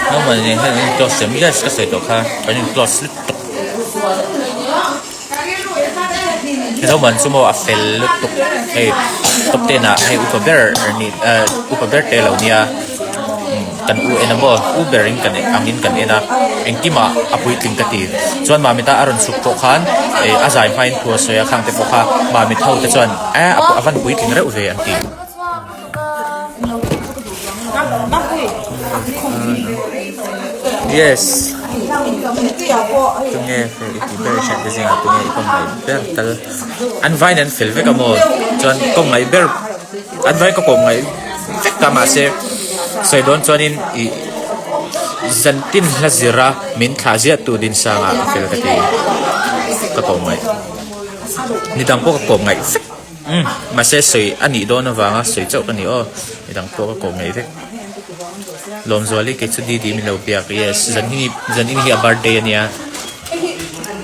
Naupang nen hian an in close em yes ka sawi tawh kha an in close lutuk naupang chu maw a fel lutuk hei top ten ah hei upa ber ni ah upa ber te lo nia kan u en a maw u ber in kan ang in kan en a engkimah a puitling ka ti chuan mamita a rawn chhuk pawh khan ih a zai hmain thu a sawi a khang te pawh kha mamit ho te chuan eh a van puitling reuh ve an ti. Yes tunge fel i tih ber i hriat te zingah tunge i kawng ngaih ber tal an vaiin an fel vek a maw chuan kawng ngaih ber an vaiin ka kawm ngaih vek ta mahse sawi dawn chuanin ih zantin hla zira min thlah ziah tu Dinsanga a fel ka ti ka kawm ngaih nidang pawh ka kawm ngaih vek. Umm mahse sawi a nih dawn avanga sawi chauh ka ni aw midang pawh ka kawh ngei vek. Lawmzuali kei chu Didi min lo biak yes zan hi zan in hi a birthday a nia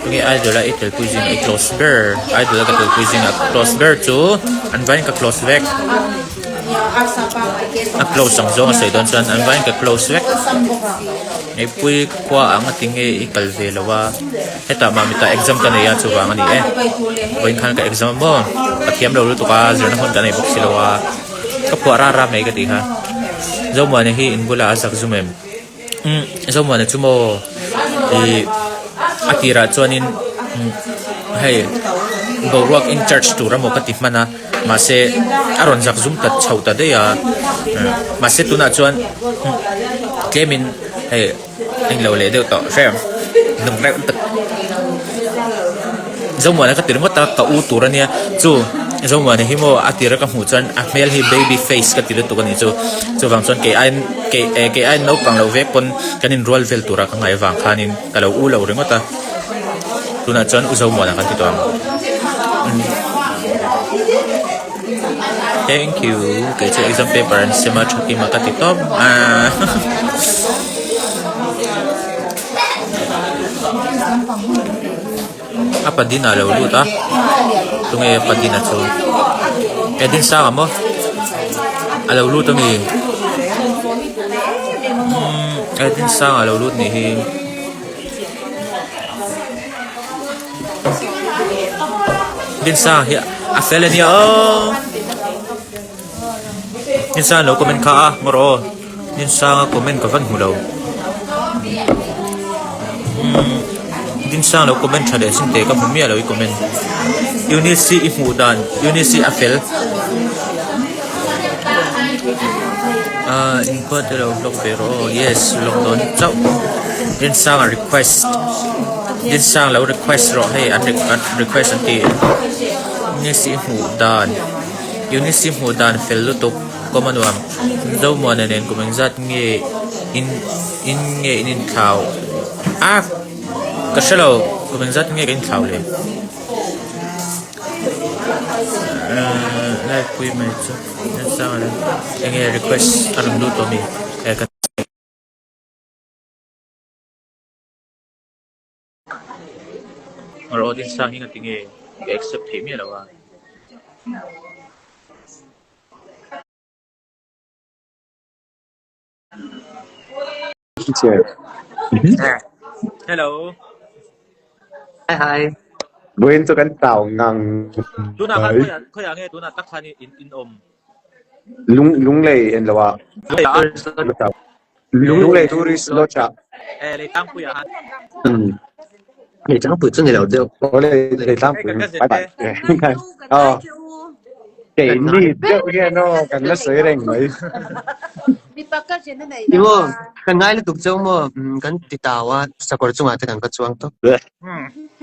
tunge idol a i telpui zingah i close ber idol a ka telpui zingah close ber chu an vaiin ka close vek a close ang zawng a sawi dawn chuan an vaiin ka close vek Neihpui khua ang a tinge i kal ve lo a. Hetah Mamita exam ka nei a chuvang a ni e. Vawiin khan ka exam a maw? Ka thiam lo lutuk a, zirna hun ka nei bawk si lo a. Ka phuah ra ra mai ka tih kha. Zomuana hi in bulah a zak zum em? Umm Zomuana chu maw ih a tirah chuanin umm hei boruak in charge tur emaw ka ti hman a mahse a rawn zak zum ta chho ta daih a mahse tunah chuan tlemin hei. Englo leh deuh tawh hrem nung reuh tak Zomuana ka ti ringawt a ka u tur ania chu Zomuana hi maw a tira ka hmuh chuan a hmel hi baby face ka ti lutuk anih chu chuvang chuan kei aiin kei eh kei aiin naupang lo vek pawn kan inrual vel tura ka ngaih avang khanin ka lo u lo ringawt a tunah chuan u Zomuana kan ti tawh ang. Thank you kei chu exam paper an sem a tha kim a ka ti tawp aaa a padin a lo lut a tunge padin a chu e ding sang ang maw a lo lut a mi umm e ding sang a lo lut nih hi. Dinsang hi a fel a nia aw Dinsang lo comment kha a ngawr aw Dinsang a comment ka van hmu lo umm Dinsang lo comment tha leh sin te ka hmu miah lo i comment Eunice i hmuh dan Eunice a fel ah inkhua te lo vlog ve rawh aw yes vlog dawn chauh Dinsang a request. Dinsang lo request rawh hei an request an ti Eunice i hmuh dan Eunice i hmuh dan fel lutuk kawm a nuam Zomuana nen kum engzat nge in in nge in inthlau a ka hre lo kum engzat nge ka inthlau le ahh live pui mai chu Dinsanga eng nge request a rawn lut tawh a mi. Rawh din sang hi ngati nge ka accept theih miah lo a. Hello. Hi hi. Vawiin chu kan tau ngang Tunah khan mai. khawiah khawiah nge tunah tak khan in in awm? Lung lunglei en lo ah. Lunglei ah? Lunglei tourist lodge ah. Eh Leitlangpui ah khan. Umm Leitlangpui chu ni lo deuh. Aw Leitlangpui bye bye. Aw keini deuh hian aw kan la sawi reng mai. Ni maw kan ngai lutuk cheu maw kan ti tau a sakawr chungah te kan ka chuang tawp.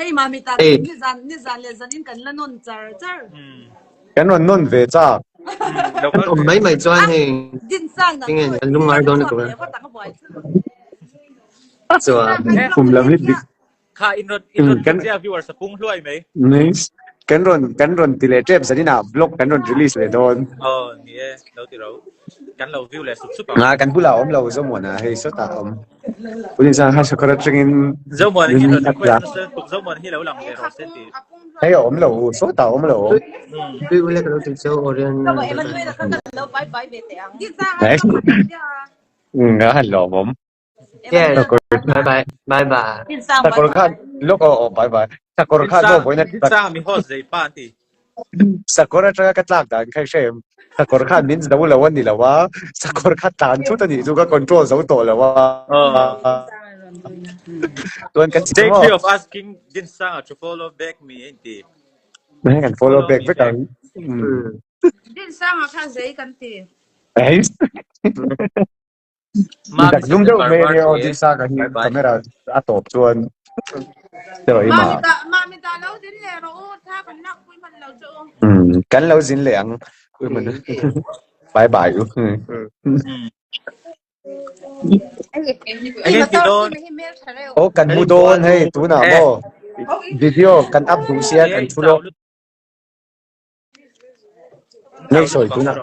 Hei mami ta Hei. nizan nizan leh zanin kan la nawn char char. Kan rawn nawn ve chak. Kan awm mai mai chuan hei Dinsang nang tinge chu kan lungngai dawn lutuk a. Chuan Kum lam hi dik Kha in rawn in rawn kan zia viewers a pung hluai mai. Nice. Kan rawn kan rawn ti leh tep zanin ah vlog kan rawn release leh dawn. Aw ni e lo ti ro. Kan lo view leh sup sup ang. Nga kan bulah awm lo Zomuana hei sawtah a awm. Punin sang khan sakawr atangin Zomuana hi min rawn a request tla. nasa tuk Zomuana hi lo lang ve rawh se ti. Hei a awm lo sawtah a awm lo. Tui ule ka lo ti cheu Orion. Nga han lawmawm. Yes. Bye bye. Bye bye. Sakawr khan lawk aw aw bye bye. Sakawr khan maw vawiin a Sang mi host zei pa an ti. Sakawr atanga ka tlak dan kha i hre em? Sakawr khan min zo lo a ni lo a, sakawr kha tlan thut a nih chu ka control zo tawh lo a. Chuan kan Day 3 of asking Dinsanga to follow back me a inti. Hei kan follow back vek ang. Dinsanga kha zei kan ti. Ei. Dak zum deuh mai ania aw Dinsanga hi camera a tawp chuan Kan lo zin leh ang bye bye u. Aw kan mu dawn hei tunah maw video kan up duh sia kan thu lawk. Ngei sawi tunah.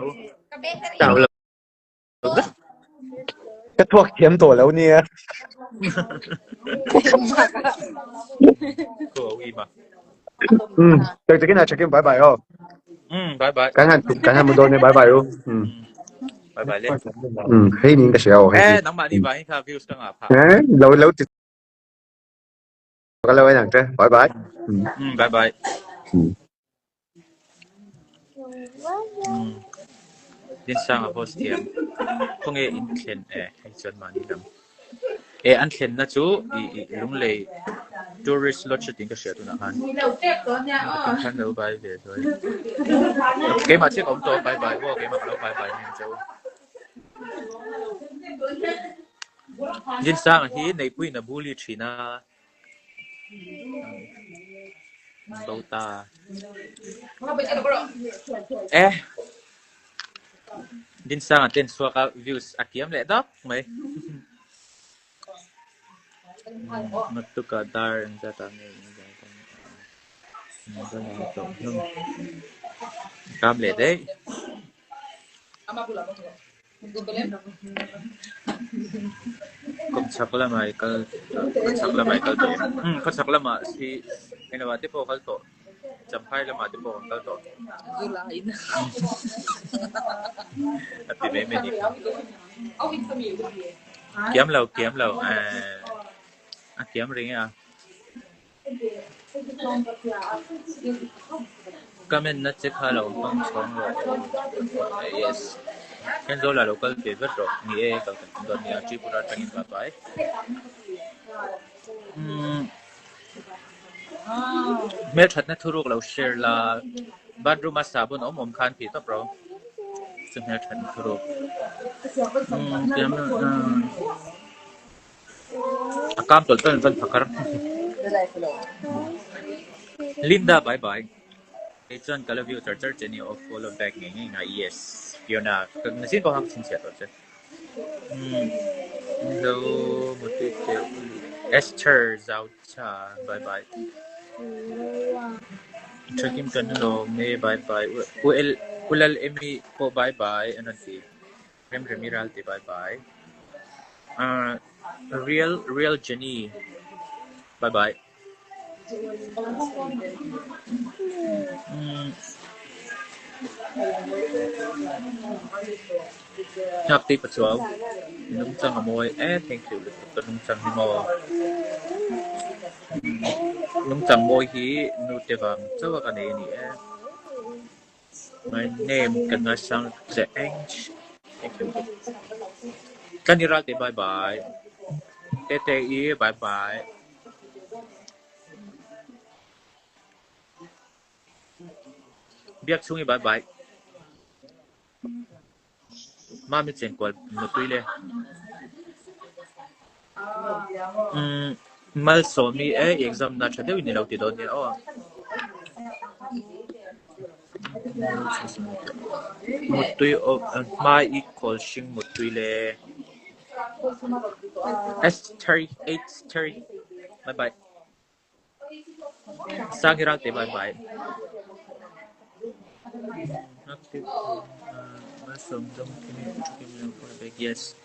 Ka thuak thiam tawh lo nia. Tak takin a thakin bye bye aw. Bye bye. Kan han kan han mu dawn e bye bye u. Bye bye le. Hei nin ka hria aw hei. Eh nangmah ni vangin kha views ka ngah phah. Eh lo lo ti ka lo en ang che. Bye bye. Bye bye. Dinsanga host thiam. Khawnge in thlen e hei chuan mahni lam. E an thlenna chu i i Lunglei tourist lodge tiin ka hria tunah khan. Kan khan lo bai ve zuai. Keimah chiah ka awm tawh bye bye maw keimah ka lo bye bye hnem cheu. Dinsanga hi Neihpuiin a bully thin a. Bo ta. Eh. Dinsanga ten chhuak a views a kiam leh dap mai. Matuka dar engzat ah nge in Kam leh daih. Kawmchhak lamah i kal khawchhak lamah i kal tawh em? Umm khawchhak lamah si englo ah te pawh a kal tawh Champhai lamah te pawh kan kal tawh a ti mai mai a ni kha. Kiam lo kiam lo eh a kiam ring e a. Ka menna che kha lo hmang chhawng rawh aw. Yes. Thenzawl ah lo kal ve vat rawh. Ni e, kal kan tum dawn nia. Tripura atangin bye bye. Umm. Hmelthatna thuruk lo share la. Bathroom a sabun awm awm khan ti tawp ro. Chu hmelthatna thuruk. Umm tiam umm. A kam tawlh tawlh in van phakar. Linda bye bye. Kei chuan ka la view char char che ni aw follow back ngei ngei nga yes Fiona ka nachin pawh kha ka chhinchhiah tawh che. Umm hello mutui teh Esther Zaucha bye bye. Thakim kan lawm e bye bye. U Lal Emi pawh bye bye an rawn ti. Remremi Ralte bye bye. Uh, real real Jenny bye bye. Mm. Ngak ti pachuau. Nungchang a mawi e thank you lutuk ka nungchang hi maw. Mm. Nungchang mawi hi nute vang chauh a ka nei a ni e. My name kan ngaisang che eng thank you. Tlani Ralte bye bye. Tete i bye bye. Biak chhung i bye bye. Mami chenkual mutui le. Umm Malsawmi e i exam na tha deuhin i lo ti dawn nia aw. Mutui aw hma i khawl hring mutui le. S38 30 bye bye. Sangi Ralte bye bye. Yes.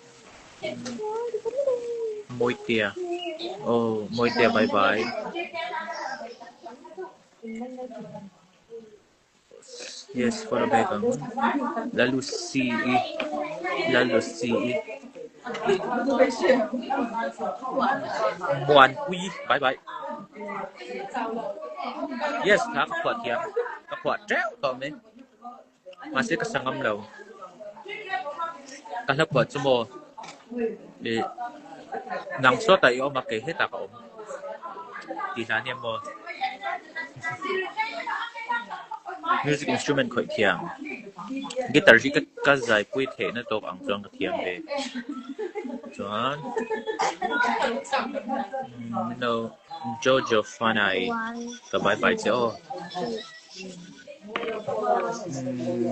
Mawitea. Oh, Mawitea bye bye. Yes, follow back ang. Lalu C E. Lalu C E. Muanpui bye bye. Yes, tha ka phuah thiam. Ka phuah teuh tawh mai. Mahse ka sa ngam lo. Ka hla phuah chu maw ih nang sawtah i awm a kei hetah ka awm tih hla nia maw. Music instrument khawih thiam. Guitar hi ka zaipui theihna tawk ang chuan ka thiam ve. Chuan no Jojo Fanai ka bye bye che aw.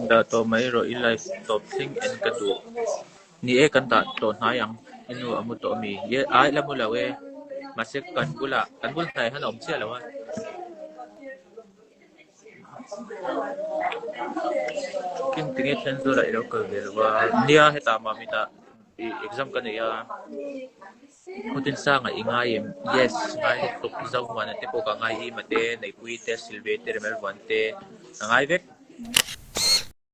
Dah tawh mai rawh i live tawp thleng en ka duh. Ni e kan dah tawh hnai ang i nu a mu tawh ami? Ye ai la mu lo e. Mahse kan bulah kan bul hnai han a awm chiah lo a. King tinge Thenzawl ah i lo kal ve lo a. Nia hetah Mamit ah i exam ka nei a. Khutin sangah i ngai em? Yes, ngai lutuk. Zomuana te pawh ka ngai i mate, Neihpui te, Silve te, Remelvuan te ka ngai vek.